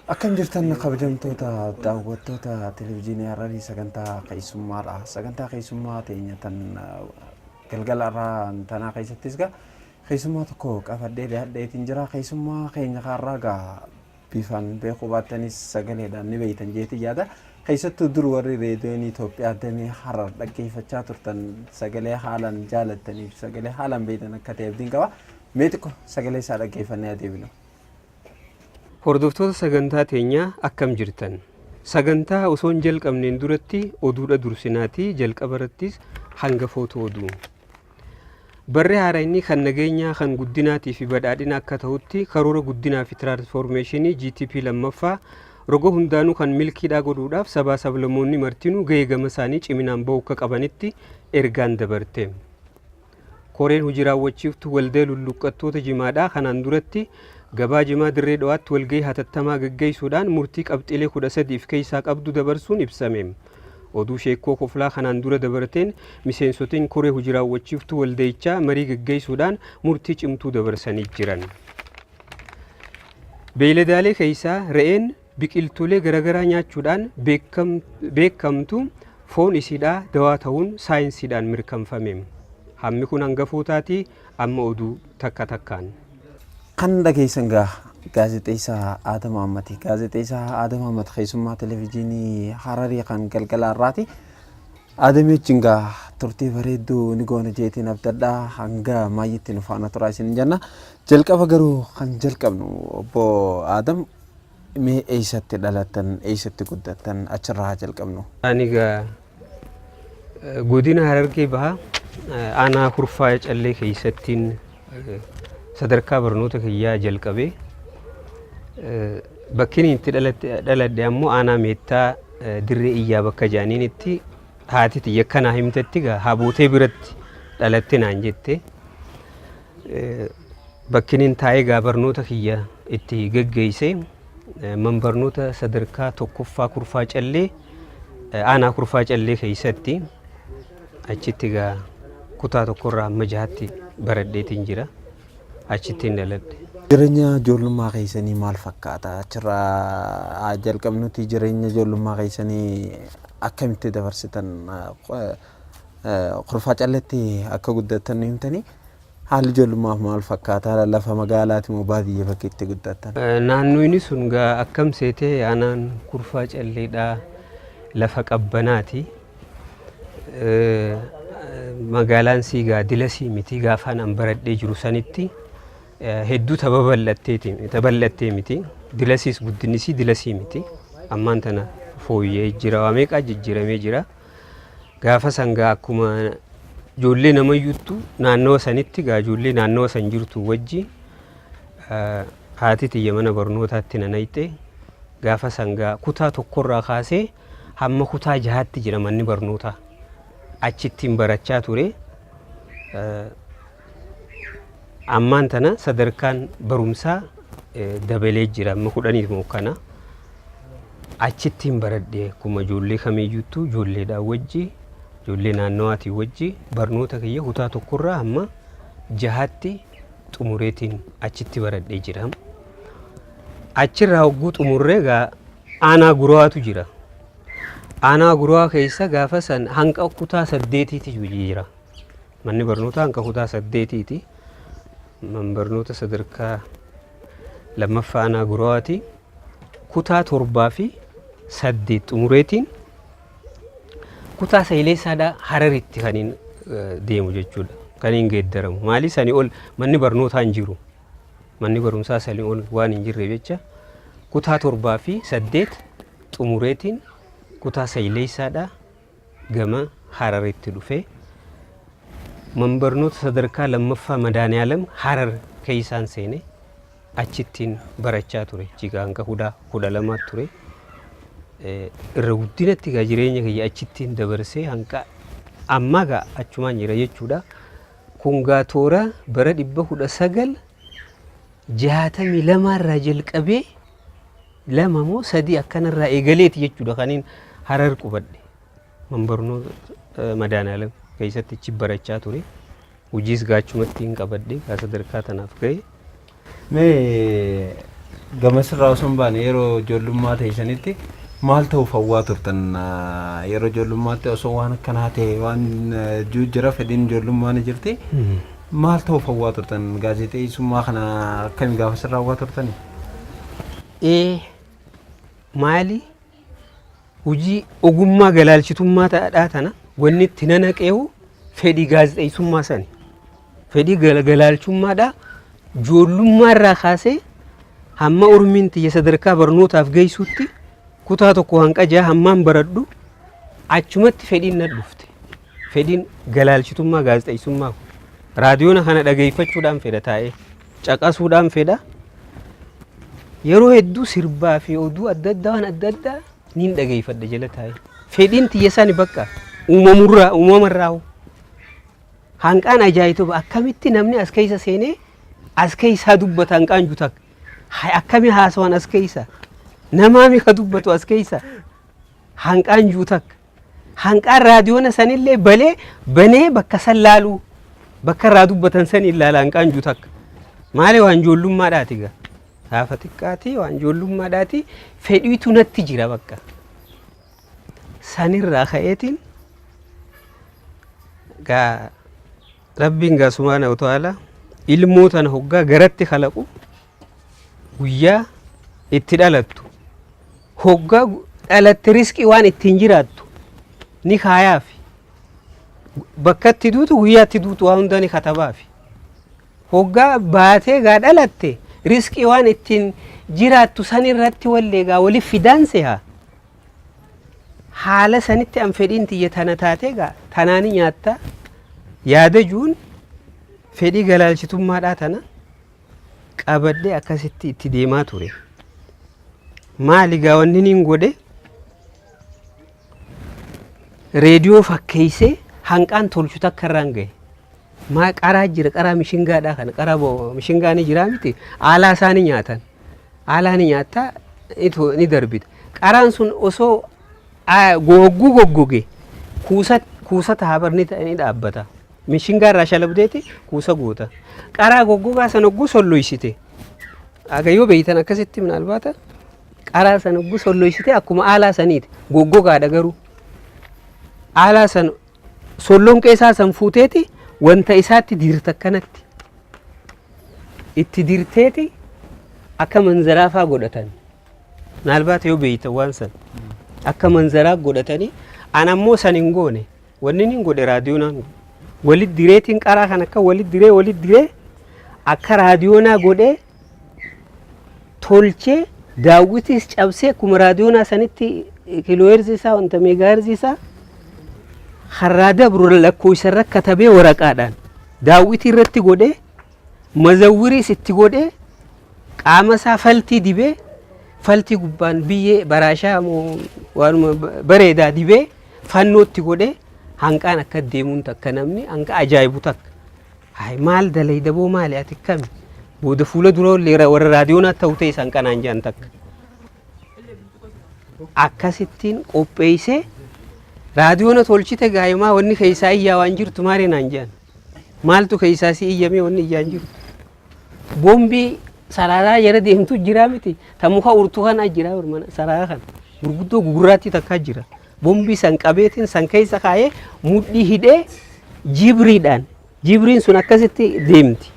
Akkam jirtan kabajamtoota daawwattoota Televijiinii Hararii, sagantaa keessummaadha. Sagantaa keessummaa teenya tan galgala irraa tanaa keessattis gaa keessummaa tokko qabadhee dhiyaadheetiin jira. Keessummaa keenya kaarraa gaa bifaan beekuu baattanis sagaleedhaan ni beektan jeetii yaada. Keessattuu dur warri reediyoon Itoophiyaa damee Harar dhaggeeffachaa turtan sagalee haalaan jaalattaniif sagalee haalaan beektan akka ta'e abdiin qaba. Mee xiqqoo sagalee isaa dhaggeeffannee adeemnu. Hordoftoota sagantaa teenyaa, akkam jirtan? Sagantaa osoo hin jalqabneen duratti oduudha dursinaatii, jalqaba irrattis hangafoota oduu. Barri haaraan kan nageenyaa, kan guddinaatii fi badhaadhina akka ta'utti karoora guddinaa fi tiraansfoormeeshinii GTP lammaffaa roga hundaanuu kan milkiidhaa godhuudhaaf sabaa sablammoonni martinuu gahee gama isaanii ciminaan bahuu akka qabanitti ergaan dabarte. Koreen hojii raawwachiiftuu waldaa lulluqqattoota jimaadhaa kanaan duratti gabaa jimaa Dirree Dhawaatti walgahii hatattamaa gaggeessuudhaan murtii qabxiilee 13 of keessaa qabdu dabarsuun ibsame. Oduu sheekkoo koflaa kanaan dura dabarteen miseensotiin koree hojii raawwachiiftuu waldayichaa marii gaggeessuudhaan murtii cimtuu dabarsanii jiran. Beeyladaalee keessaa re'een biqiltuulee garaagaraa nyaachuudhaan beekamtu foon isiidhaa dawaa ta'uun saayinsiidhaan mirkanfame. Hammi kun hangafootaatii, amma oduu takka takkaan. Kan dhageessan gaa gaazexeessaa Aadam Ahmadi. Gaazexeessaa Aadam Ahmad keessummaa Televijiinii Hararii kan galgala irraati. Aadamii wajjin gaa turtii bareedduu ni goona jeetiin abdadhaa, hanga maayyitti nu faana turaa isin jenna. Jalqaba garuu kan jalqabnu, obbo Aadam, mee eessatti dhalattan, eessatti guddattan, achirraa haa jalqabnu. Ani gaa godina Harargee Bahaa, aanaa Kurfaa Callee keessattiin sadarkaa barnoota kiyyaa jalqabee, bakki inni itti dhaladhe ammoo aanaa Meettaa, Dirree Iyyaa bakka jedhaniinitti. Haati tiyya akkanaa himtetti gaa habootee biratti dhalatte naan jette. Bakki inni taa'ee gaa barnoota kiyya itti geggeesse man barnoota sadarkaa tokkoffaa Kurfaa Callee, aanaa Kurfaa Callee keessatti. Achitti gaa kutaa tokkorraa amma jahaatti baradheetiin jira. Achittiin dhaladhe. Jireenya ijoollummaa keessanii maal fakkaata? Achirraa haa jalqabnuti, jireenya ijoollummaa keessanii akkamitti dabarsitan? Kurfaa Calleetti akka guddattan nu himtanii, haalli ijoollummaaf maal fakkaata? Lafa magaalaati moo baadiyyaa bakki itti guddattan? Naannoon sun gaa akkam seetee, aanaan Kurfaa Calleedhaa lafa qabbanaati. Magaalaan sii gaa dilasii miti, gaafaan an baradhee jiru sanitti hedduu tababal'attee miti. Dilasiis guddinnisii dilasii miti. Ammaan tana fooyya'ee jira, waa meeqaa jijjiiramee jira. Gaafa san gaa akkuma ijoollee namayyuttu naannawa sanitti gaa ijoollee naannawa san jirtu wajji haati tiyya mana barnootaatti na naqxe. Gaafa san gaa kutaa tokkorraa kaasee hamma kutaa jahaatti jira manni barnootaa. Achittiin barachaa ture. Ammaan tana sadarkaan barumsaa dabalee jira, amma 10 moo kana. Achittiin baradhe, akkuma ijoollee kamiiyyuttu ijoolleedhaan wajji, ijoollee naannawaatiin wajji barnoota kiyya kutaa tokkorraa hamma jahaatti xumureetiin achitti baradhee jira. Achirraa hogguu xumurree gaa aanaa Gurawaatu jira. Aanaa Gurawaa keessa gaafa san hanqa kutaa saddeetiiti jira. Manni barnootaa hanqa kutaa saddeetiiti. Man barnoota sadarkaa lammaffaa aanaa Gurawaati. Kutaa torbaa fi saddeet xumureetiin kutaa sayileessaadhaa Hararitti kan hin deemu jechuudha. Kan hin geeddaramu. Maali, sanii ol manni barnootaa hin jiru. Manni barumsaa sanii ol waan hin jirre jecha kutaa torbaa fi saddeet xumureetiin kutaa sayileessaadhaa gama Hararitti dhufee man barnoota sadarkaa lammaffaa Madaaniyaalam Harar keessaan seene, achittiin barachaa ture. Jigaa hanga kutaa 12 ture. Irra guddinatti gaa jireenya kiyya achittiin dabarsee hanga ammaa gaa achumaan jira jechuudha. Kun gaa toora bara 1962rraa jalqabee, lama moo sadii akkanarraa eegaleeti jechuudha kaniin Harar qubadhe. Man barnoota Madaanaalam. keessatti achi barachaa ture. Hojiis gaachumatti hin qabadhe gaa sadarkaa tanaaf ga'e. Mee gamasirraa osoo hin baane yeroo ijoollummaa teessanitti maal ta'uuf hawwaa turtan? Yeroo ijoollummaatti osoo waan akkanaa ta'e waan jiru jira, fedhiin ijoollummaa ni jirti. Maal ta'uuf hawwaa turtan? Gaazexeessummaa kana akkami gaafa sirraa hawwaa turtani? Ee, maali, hojii ogummaa galaalchitummaa ta'adhaa tana wanni itti nanaqeehu fedhii gaazexeessummaa sani. Fedhii galaalchummaadhaa ijoollummaa irraa kaasee hamma urmiin tiyya sadarkaa barnootaaf geessutti, kutaa tokko hanqa jaha hammaan baradhu, achumatti fedhiin na dhufte. Fedhiin galaalchitummaa gaazexeessummaa kun raadiyoona kana dhageeffachuudhaan fedha, taa'ee caqasuudhaan fedha. Yeroo hedduu sirbaa fi oduu adda addaa, waan adda addaa niin dhageeffadha jala taa'ee. Fedhiin tiyya sani bakka uumamurraa uumamarraa hanqaan ajaa'ibu, akkamitti namni as keessa seenee as keessaa dubbata, hanqaan jutak akkami haasawan, as keessa namaami ka dubbatu as keessa hanqaan juutak, hanqaan raadiyoona sanillee balee banee bakka san laaluu, bakka irraa dubbatan san ilaala hanqaan juutak. Maali, waan ijoollummaadhaati gaa, gaafa xiqqaati, waan ijoollummaadhaati, fedhiitu natti jira. Bakka sanirraa ka'eetiin gaa Rabbiin gaa subhaana wa ta'ala ilmoo tana hoggaa garatti kalaqu guyyaa itti dhalattu, hoggaa dhalatte riskii waan ittiin jiraattu ni kaayaafi, bakka itti duutu, guyyaa itti duutu, waa hunda ni katabaafi. Hoggaa baatee gaa dhalatte riskii waan ittiin jiraattu san irratti wallee gaa walif fidaan seha. Haala sanitti an fedhiin tiyya tana taatee gaa tanaani nyaatta yaada juun fedhii galaalchitummaadhaa tana qabadhee akkasitti itti deemaa ture. Maali gaa wanni niin godhe, reediyoo fakkeessee hanqaan tolchu takka irraan gahe. Maa, qaraa jira, qaraa mishingaadhaa kana, qaraa mishingaa ni jiraa miti, aalaa isaa ni nyaatan. Aalaa ni nyaattaa, ni darbita. Qaraan sun osoo gogguu goggoge kuusa kuusa ta'a, ni dhaabbata. Mishingaa irraa shalabdeeti kuusa goota. Qaraa goggogaa sana hogguu solloysite. Aga yoo beeytan akkasitti minaalbaata, qaraa sana hogguu solloysite akkuma aalaa saniiti goggogaadha, garuu aalaa san sollonqee isaa san fuuteeti wanta isaatti dirta, akkanatti itti dirteeti akka manzaraafaa godhatan. Naalbaata yoo beeytan waan san akka manzaraa godhatanii, an ammoo san hin goone. Wanni hin godhe, raadiyoonaan walit direetiin qaraa kan akka walit diree, walit diree akka raadiyoonaa godhee tolchee, daawwitis cabsee akkuma raadiyoonaa sanitti kiilooherzi isaa, wanta meegaaherzi isaa harraa dabru lakkoofsa irra katabee, waraqaadhaan daawwitii irratti godhee, mazawwiriis itti godhee, qaama isaa faltii dibee, faltii gubbaan biyyee baraashaa waanuma bareedaa dibee, fannootti godhee, hanqaan akka deemuun takka namni hanqa ajaa'ibu takka. Hayi, maal dalayda boo, maali ati kami? Booda fuula dura illee warra raadiyoonaa ta'u ta'e isaan kanaan jedhan takka. Akkasittiin qopheessee raadiyoona tolchite. Gaayimaa wanni keessaa iyyaa waan jirtu maali naan jedhan. Maaltu keessaa si iyyamee? Wanni iyyaan jirtu. Boombii saraaraa jala deemtu jira miti. Ta muka urtuu kana jira, saraaraa kana. Gurguddoo gugurraattii takkaa jira. Boombii san qabeetiin san keessa kaayee, mudhii hidhee, jibriidhaan, jibriin sun akkasitti deemti.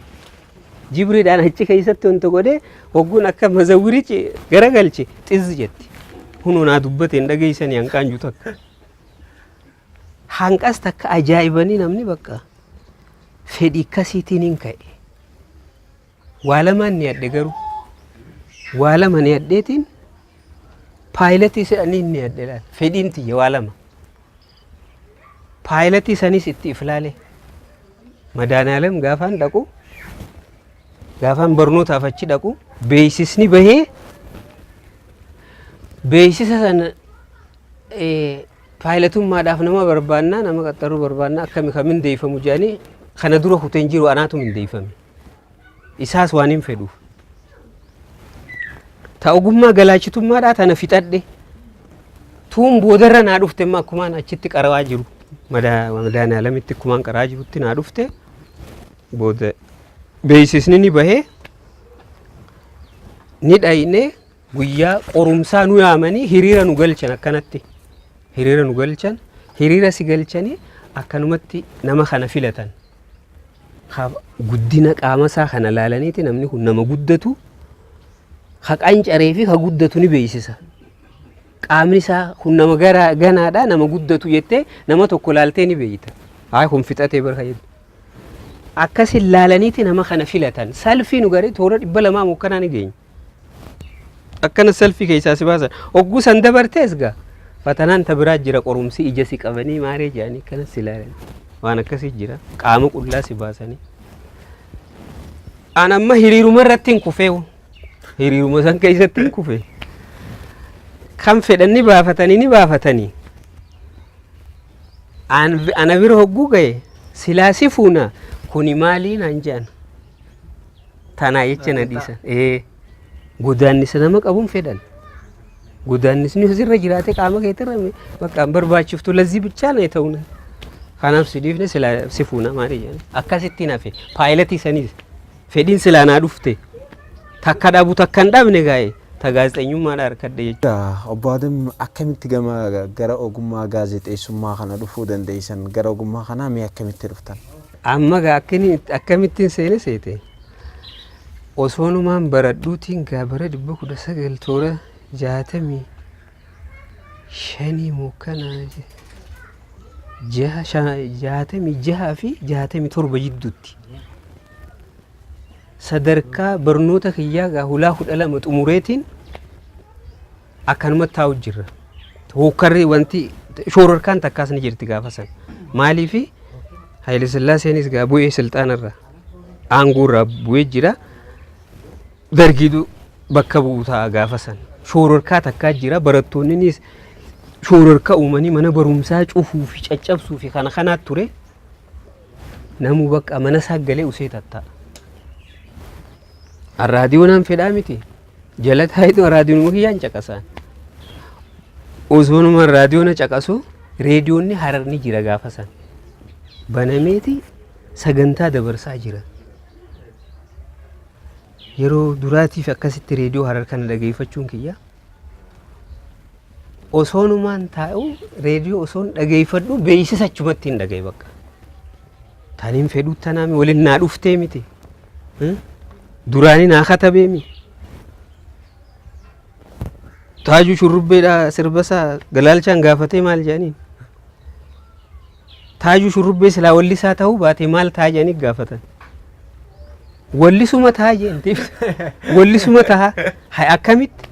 Jibriidhaan achi keessatti wanta godhee, hogguun akka mazawwirichi garagalche xizzi jetti. Kunoo naa dubbate, hin dhageessanii hanqaan jiru takka. Hanqas takka ajaa'ibanii namni bakka fedhii akkasiitiin hin ka'e. Waa lamaan ni adde, garuu waa lama ni addeetiin paayilatii sedhanii ni adde laal, fedhiin tiyya waa lama. Paayilatii sanis itti iflaale. Madaanaalem gaafaan dhaqu, gaafaan barnootaaf achi dhaqu, beeksisni bahee, beeksisa sana paayilatummaadhaaf nama barbaannaa, nama qaxxaruu barbaannaa, akkami kan mindeeffamu jedhanii, kana dura kuteen jiru anaatu mindeeffame. Isaas waan hin fedhuuf. Ta ogummaa galaachitummaadhaa tana fixadhe. Tuun boodarra naa dhufte immoo akkumaan achitti qarawaa jiru. Madaanaalamitti akkumaan qaraa jirutti naa dhufte. Booda beeksisni ni bahee, ni dhayne. Guyyaa qorumsaa nu yaamanii hiriira nu galchan. Akkanatti hiriira nu galchan, hiriira si galchanii akkanumatti nama kana filatan. Guddina qaama isaa kana laalaniiti namni kun nama guddatu, ka qancaree fi ka guddatu ni beeksisa. Qaamni isaa kun nama gara ganaadha, nama guddatu jettee nama tokko laaltee ni beeyta. Haa, kun fixatee barka jedhu. Akkasin laalaniiti nama kana filatan. Salfii nu garee toora 200 mokkanaa ni geenya. Akkana salfii keessaa si baasan. Hogguu san dabartees gaa. Fatanaan ta biraa jira, qorumsi ija si qabanii maaree jedhanii akkana si ilaalan. Waan akkasii jira. Qaama qullaa si baasanii. An amma hiriiruma irratti hin kufeewu. Hiriiruma san keessatti hin kufe. Kan fedhan ni baafatanii ni baafatanii. Ana bira hogguu gahe, silaa si fuuna, kuni maalii naan jedhan. Tanaa jecha na dhiisan. Ee, godaannisa nama qabuun fedhan. Godaannisni asirra jiraate qaama keetirra bakka hin barbaachiftu lazzii bichaa na ta'u. Kanaaf si dhiifne, silaa si fuuna maali jedhan. Akkasitti hafe paayilatii saniis fedhiin silaa naa dhufte takka dhabu takka hin dhabne gaa'e ta gaazexeenyummaadha harkadhe jechuudha. Obbo Adam, akkamitti gama gara ogummaa gaazexeessummaa kana dhufuu dandeessan? Gara ogummaa kanaa mee akkamitti dhuftan? Amma gaa akkamittiin seene seete? Osoonumaan baradhuutiin gaa bara 1900 toora 65 mokkana 66 fi 67 jidduutti. Sadarkaa barnoota kiyyaa gaa hulaa 12 xumureetiin akkanumatti taa'u jirra. Hookkarri wanti shoororkaan takkaas ni jirti gaafa san. Maaliifi Haayile Sillaaseenis gaa bu'ee silxaanarra aangoorraa bu'ee jira. Dargiitu bakka bu'u ta'a gaafa san. Shoororkaa takkaa jira, barattoonnis shoororka uumanii mana barumsaa cufuu fi caccabsuu fi kana kanaat ture. Namuu bakka mana isaa galee usee tatta'a. Raadiyoonaan fedhaa miti. Jala taayitu raadiyoon kiyyaan caqasaan. Osoonuma raadiyoona caqasu, reediyoonni Harar ni jira gaafa san. Banameeti sagantaa dabarsaa jira. Yeroo duraatiif akkasitti reediyoo Harar kana dhageeffachuun kiyya. Osoonumaan taa'u reediyoo osoon dhageeffadhu beeksisa achumatti hin dhagaye bakka. Taniin fedhuu tanaami waliin naa dhuftee miti. Duraanii naa katabeemi. Taajuu Shurrubbeedha sirbasaa galaalchaan gaafatee maal jedhaniin. Taajuu Shurrubbee silaa wallisaa ta'uu baate maal ta'a jedhanii gaafatan. Wallisuma ta'a jedhantiif wallisuma ta'a. Hay, akkamitti?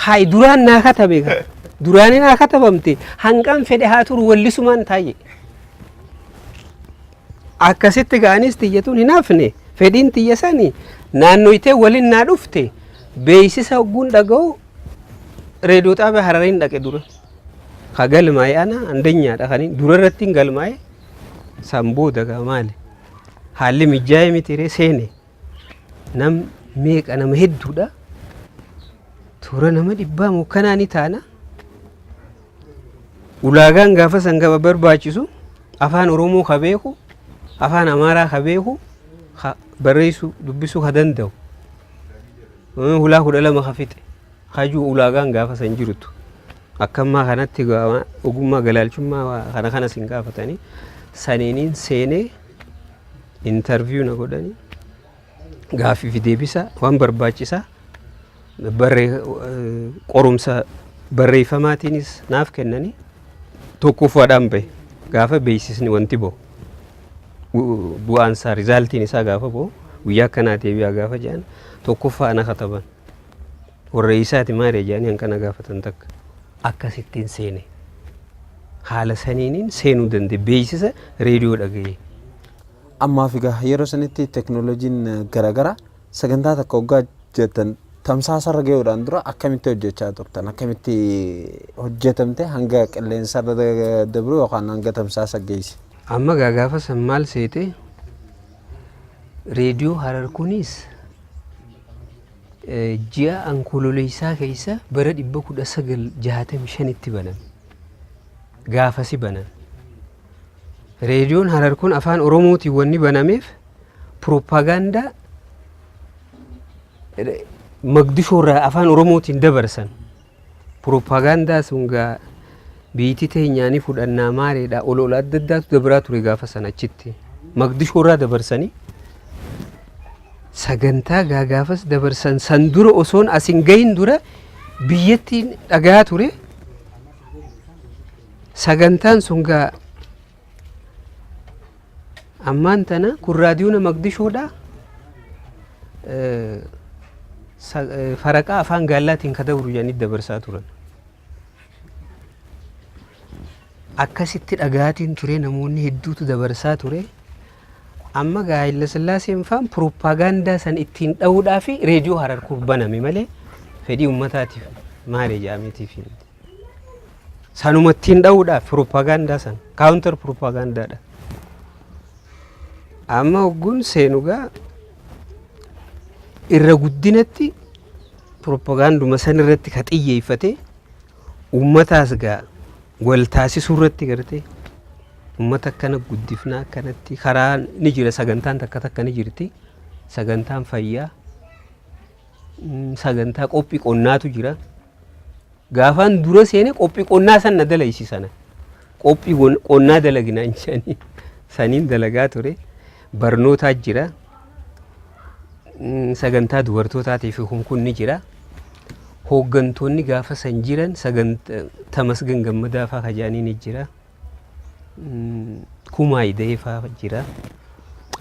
Hay, duraan naa katabe gaa. Duraanii naa katabamte, hanqan fedhe haa turu, wallisumaan ta'a jedhe. Akkasitti ga'anis tiyyatuun hin hafne, fedhiin tiyya sani naannoytee waliin naa dhufte. Beeksisa hogguun dhaga'u reediyoo xaabiyaa Harariin dhaqe dura. Ka galmaa'e ana andeenyaadha, kan dura irratti hin galmaa'e. San booda gaa maali? Haalli mijaa'ee miti ree, seene. Nam meeqa, nama hedduudha. Toora nama 100 mookkanaa ni taana. Ulaagaan gaafa san gaba barbaachisu afaan Oromoo ka beeku, afaan Amaaraa ka beeku, ka barreessuu dubbisuu ka danda'u. Hulaa 12 ka fixe. Hajuu ulaagaan gaafa san jirtu. Akka ammaa kanatti ogummaa galaalchummaa kana kanas hin gaafatanii. Saniiniin seenee interview na godhanii gaaffii fi deebisa waan barbaachisaa qorumsa barreeffamaatiinis naaf kennanii tokkoffaadhaan bahe. Gaafa beeksisni wanti bahu, bu'aan isaa, resultiin isaa gaafa bahu, guyyaa akkanaa deebi'aa gaafa jedhan, tokkoffaa ana kataban. Warra isaati maali jedhanii hanqana gaafatan takka. Akkasittiin seene. Haala saniiniin seenuu danda'e, beeksisa reediyoo dhaga'ee. Ammaaf egaa yeroo sanitti teeknooloojiin garaagaraa sagantaa takka hoggaa hojjetan tamsaasarra gahuudhaan dura akkamitti hojjechaa turtan? Akkamitti hojjetamte hanga qilleensarra dabru yookaan hanga tamsaasa geesse? Amma gaa gaafa san maal seete, reediyoo Harar kunis ji'a Ankololeessaa keessa bara 1965tti baname. Gaafasi baname. Reediyoon Harar kun afaan Oromootiin wanni banameef pirooppaagaandaa Magdishoo irraa afaan Oromootiin dabarsan. Pirooppaagaandaa sun gaa biitii teenyaanii fudhannaa maaleedha olola adda addaatu dabraa ture gaafa sana achitti. Magdishoo irraa dabarsanii sagantaa gaa gaafas dabarsan san dura osoon as hin gahin dura biyyattiin dhagaa ture. Sagantaan sun gaa ammaan tana kun raadiyoona Magdishoodha. Faraqaa afaan Gaallaatiin ka dabru jedhanii dabarsaa turan. Akkasitti dhagaatiin ture, namoonni hedduutu dabarsaa ture. Amma gaa Hayilasillaaseen faan pirooppaagaandaa san ittiin dha'uudhaa fi reediyoo Harar kun baname malee fedhii uummataatiif maali jedhameetiif miti. Sanuma ittiin dha'uudhaaf pirooppaagaandaa san counter pirooppaagaandaadha. Amma hogguun seenu gaa irra guddinatti pirooppaagaanduma san irratti ka xiyyeeffate, uummataas gaa wal taasisuu irratti gartee uummata akkana guddifnaa, akkanatti karaa ni jira, sagantaan takka takka ni jirti, sagantaan fayyaa, sagantaa qophii qonnaatu jira. Gaafaan dura seene qophii qonnaa san na dalaysiisana. Qophii qonnaa dalaginaan jedhanii saniin dalagaa ture. Barnootaa jira. Sagantaa dubartootaatii fi kun kun ni jira. Hooggantoonni gaafa san jiran sagantaa Tamasgan Gammadaa fa'aa kajaanii ni jira. Kumaa Ida'ee fa'aa jira.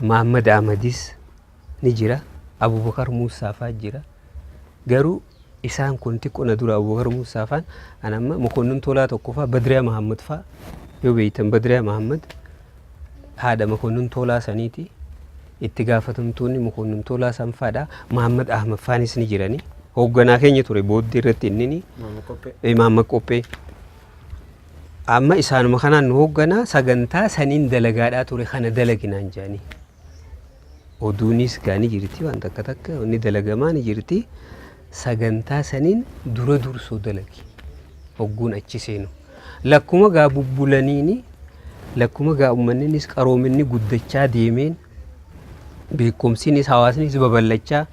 Mahammad Ahmadis ni jira. Abubakar Muusaa fa'aa jira. Garuu isaan kun xiqqoo na dura Abubakar Muusaa fa'aan an amma Mokonnin Tolaa tokko fa'aa, Badriyaa Mahammad fa'aa yoo beektan, Badriyaa Mahammad haadha Mokonnin Tolaa saniiti. Itti gaafatamtoonni Mokonnin Tolaa san fa'aadha. Mahammad Ahmad fa'aanis ni jirani. Hoogganaa keenya ture booddee irratti inni Mahammad Qophee. Amma isaanuma kanaan nu hoogganaa, sagantaa saniin dalagaadhaa ture, kana dalaginaan jedhanii. Oduunis gaa ni jirti, waan takka takka wanni dalagamaa ni jirti. Sagantaa saniin dura dursoo dalagi. Hogguun achi seenu. Lakkuma gaa bubbulaniini, lakkuma gaa uummanninis qaroominni guddachaa deemeen, beekumsinis hawaasnis babal'achaa,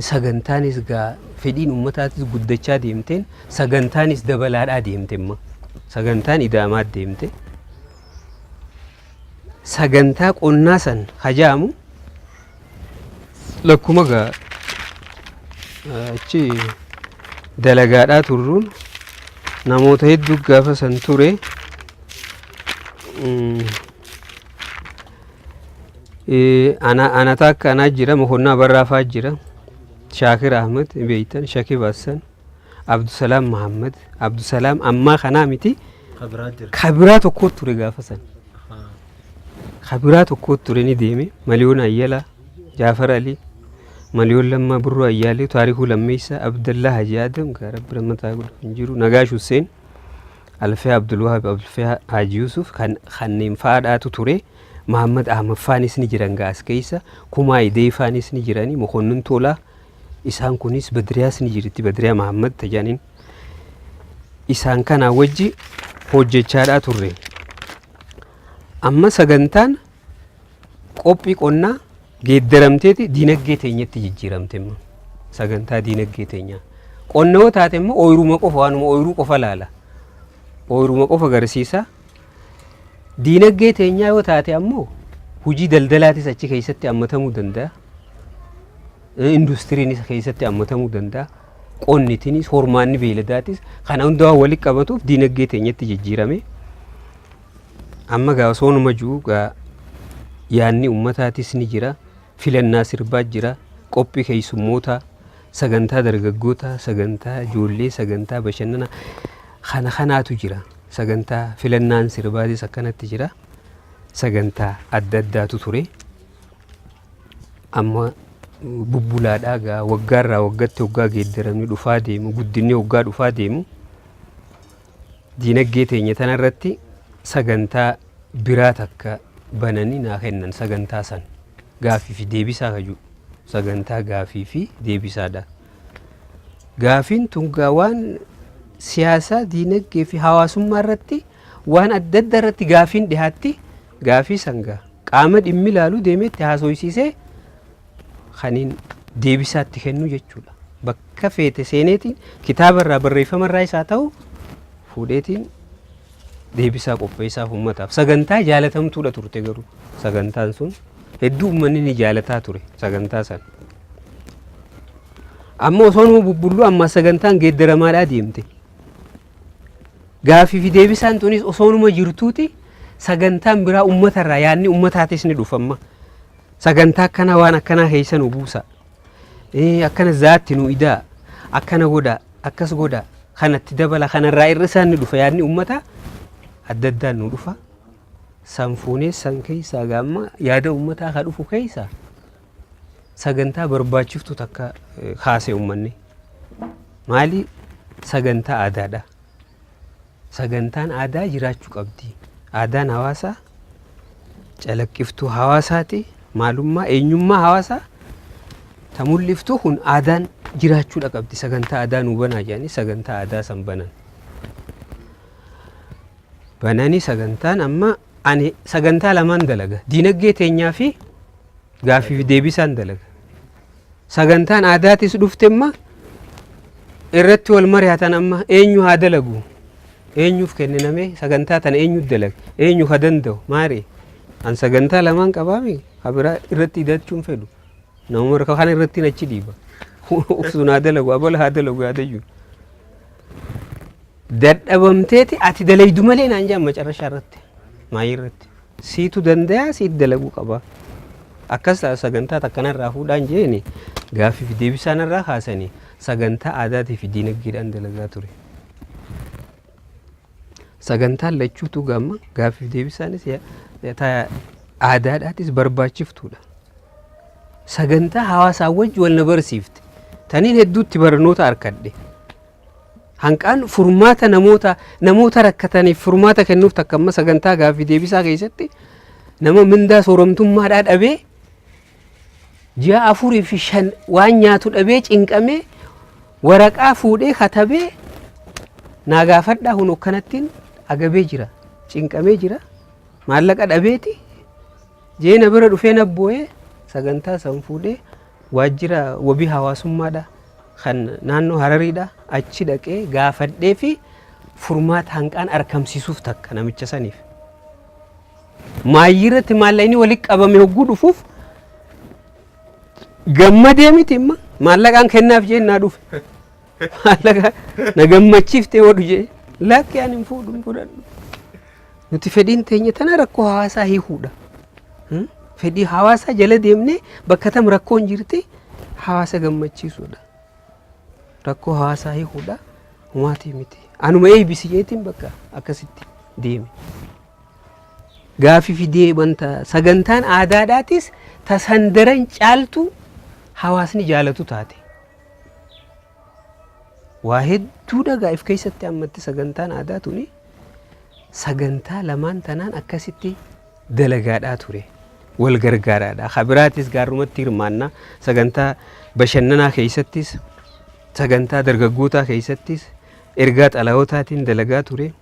sagantaanis gaa fedhiin uummataatis guddachaa deemteen, sagantaanis dabalaadhaa deemte imma. Sagantaan idaamaa deemte. Sagantaa qonnaa san hajaamu lakkuma gaa achi dalagaadhaa turruun namoota hedduu gaafa san ture. Ana takka anaa jira, Mokonnaa Barraafaa jira, Shaakir Ahmed beeytan, Shakib Hassan, Abdusalaam Mahammad, Abdusalaam ammaa kanaa miti. Kabiraa jira. Kabiraa tokko ture gaafa san. Kabiraa tokko ture, ni deeme. Maliyoon Ayyalaa, Jaafar Ali, Maliyoon Lammaa, Birruu Ayyaalee, Taarikuu Lammeessaa, Abdallaa Haji Adam, gaa Rabbi rammataa godhu hin jiru, Nagaash Hussein, Alfee Abdulwahab, Alfee Haji Yusuf, kan kanneen fa'aadhaatu ture. Mahammad Ahmad faanis ni jiran gaa as keessa. Kumaa Idee faanis ni jirani. Mokonnin Tolaa isaan kunis, Badriyaas ni jirti, Badriyaa Mahammad tajaaniin. Isaan kanaa wajji hojjechaadhaa turre. Amma sagantaan qophii qonnaa geeddaramteeti diinagdee teenyatti jijjiiramte immoo sagantaa diinagdee teenyaa. Qonna yoo taate immoo ooyiruma qofa, waanuma ooyiruu qofa laala. Ooyiruma qofa agarsiisa. Diinagdee teenyaa yoo taate ammoo hojii daldalaatis achi keessatti hammatamuu danda'a. Industiriinis keessatti hammatamuu danda'a. Qonnitinis, hormaanni beeyladaatis kana hunda waan walitti qabatuuf diinagdee teenyatti jijjiirame. Amma gaa osoonuma jiru gaa yaadni uummataatis ni jira. Filannaa sirbaa jira. Qophii keessummootaa, sagantaa dargaggootaa, sagantaa ijoollee, sagantaa bashannanaa kana kanaatu jira. Sagantaa filannaan sirbaatis akkanatti jira. Sagantaa adda addaatu ture. Amma bubbulaadhaa gaa waggaarraa waggatti waggaa geeddaramni dhufaa deemu, guddinni waggaa dhufaa deemu, diinagdee teenya tanarratti sagantaa biraa takka bananii naa kennan. Sagantaa san gaafii fi deebisaa kaju, sagantaa gaafii fi deebisaadha. Gaafiin tun gaa waan siyaasaa, diinagdee fi hawaasummaa irratti, waan adda addaa irratti gaafiin dhiyaatti. Gaafii sangaa qaama dhimmi ilaalu deemeetti haasoysiisee kaniin deebisaatti kennu jechuudha. Bakka feete seeneetiin kitaaba irraa, barreeffama irraa isaa ta'u fuudheetiin deebisaa qopheessaaf uummataaf. Sagantaa jaalatamtuudha turte garuu sagantaan sun hedduu uummanni ni jaalataa ture sagantaa sana. Amma osoo nama bubbulluu amma sagantaan geeddaramaadhaa deemte. Gaafii fi deebisaan tunis osoo numa jirtuuti sagantaan biraa uummatarraa yaadni uummataatis ni dhufa amma. Sagantaa akkanaa waan akkanaa keessa nu buusa. Akkana zaatti nu idaa. Akkana godhaa, akkas godhaa, kanatti dabala, kanarraa irra isaan ni dhufa, yaadni uummataa adda addaan nu dhufa. San fuunee san keessaa gaamma yaada uummataa ka dhufu keessaa sagantaa barbaachiftu takka kaase uummanni. Maali? Sagantaa aadaadha. Sagantaan aadaa jiraachuu qabdi. Aadaan hawaasaa calaqqiftuu hawaasaati. Maalummaa eenyummaa hawaasaa ta mul'iftu kun aadaan jiraachuudha qabdi. Sagantaa aadaa nuu banaa jedhanii sagantaa aadaa san banan. Bananii sagantaan amma ani sagantaa lamaan dalaga. Diinagdee teenyaa fi gaafii fi deebisaan dalaga. Sagantaan aadaatis dhufte amma irratti wal mari'atan, amma eenyu haa dalagu, eenyuuf kenniname, sagantaa tana eenyu dalaga, eenyu ha danda'u? Maari an sagantaa lamaan qabaami, ha biraa irratti hidachuun fedhu, namuma kana irratti achi dhiiba, sun haa dalagu, abala haa dalagu yaadayyuu dadhabamteeti, ati dalaydu malee naan jaan. Macarrashaa irratti, maayii irratti siitu danda'a, siit dalaguu qaba. Akkas sagantaa takkanarraa fuudhaan jeeni gaafii fi deebisaan irraa kaasanii sagantaa aadaatii fi diinagdeedhaan dalagaa ture. Sagantaan lachuutu gamma gaafii fi deebisaanis aadaadhaatis barbaachiftuudha. Sagantaa hawaasaa wajji wal na barsiifte. Taniin hedduutti barnoota harkadhe. Hanqaan furmaata namoota rakkataniif furmaata kennuuf takka amma sagantaa gaaffii deebisaa keessatti nama mindaa sooramtummaadhaa dhabee ji'a 4 fi 5 waan nyaatu dhabee cinqamee waraqaa fuudhee katabee naa gaafadhaa, hun akkanattiin agabee jira, cinqamee jira, maallaqa dhabeeti jeena bira dhufee na boo'ee, sagantaa san fuudhee waajjira wabii hawaasummaadha kan naannoo Harariidha achi dhaqee gaafadhee fi furmaata hanqaan argamsiisuuf takka namicha saniif. Maayyirratti maallaqni walitti qabame hogguu dhufuuf gammadee miti, imma maallaqaan kennaaf jee naa dhufe. Maallaqa na gammachiiftee hodhu jee, lakki, ani hin fuudhu, hin fudhadhu. Nuti fedhiin teenya tana rakkoo hawaasaa hiikuudha. Fedhii hawaasaa jala deemnee bakka tam rakkoon jirti hawaasa gammachiisuudha. Rakkoo hawaasaa hiikuudha. Humaatii miti. Anuma eebbisi jeetiin bakka akkasitti deeme. Gaafii fidee wanta sagantaan aadaadhaatis tasan daran caaltu hawaasni jaalatu taate. Waa hedduu dhagaa if keessatti ammatti sagantaan aadaa tuni sagantaa lamaan tanaan akkasitti dalagaadhaa ture. Wal gargaaraadha. Kabiraatis gaarumatti hirmaannaa, sagantaa bashannanaa keessattis, sagantaa dargaggootaa keessattis ergaa xalayootaatiin dalagaa ture.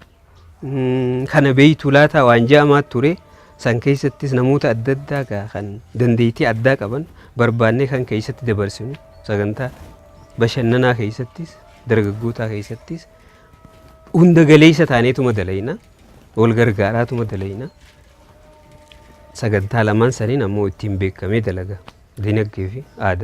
Kana beeytu laataa waan je'amaa ture. San keessattis namoota adda addaa kan dandeettii addaa qaban barbaannee kan keessatti dabarsinu, sagantaa bashannanaa keessattis, dargaggootaa keessattis hunda galeessa taaneetuma dalayna, wal gargaaraatuma dalayna. Sagantaa lamaan saniin ammoo ittiin beekamee dalaga, dinagdee fi aadaa.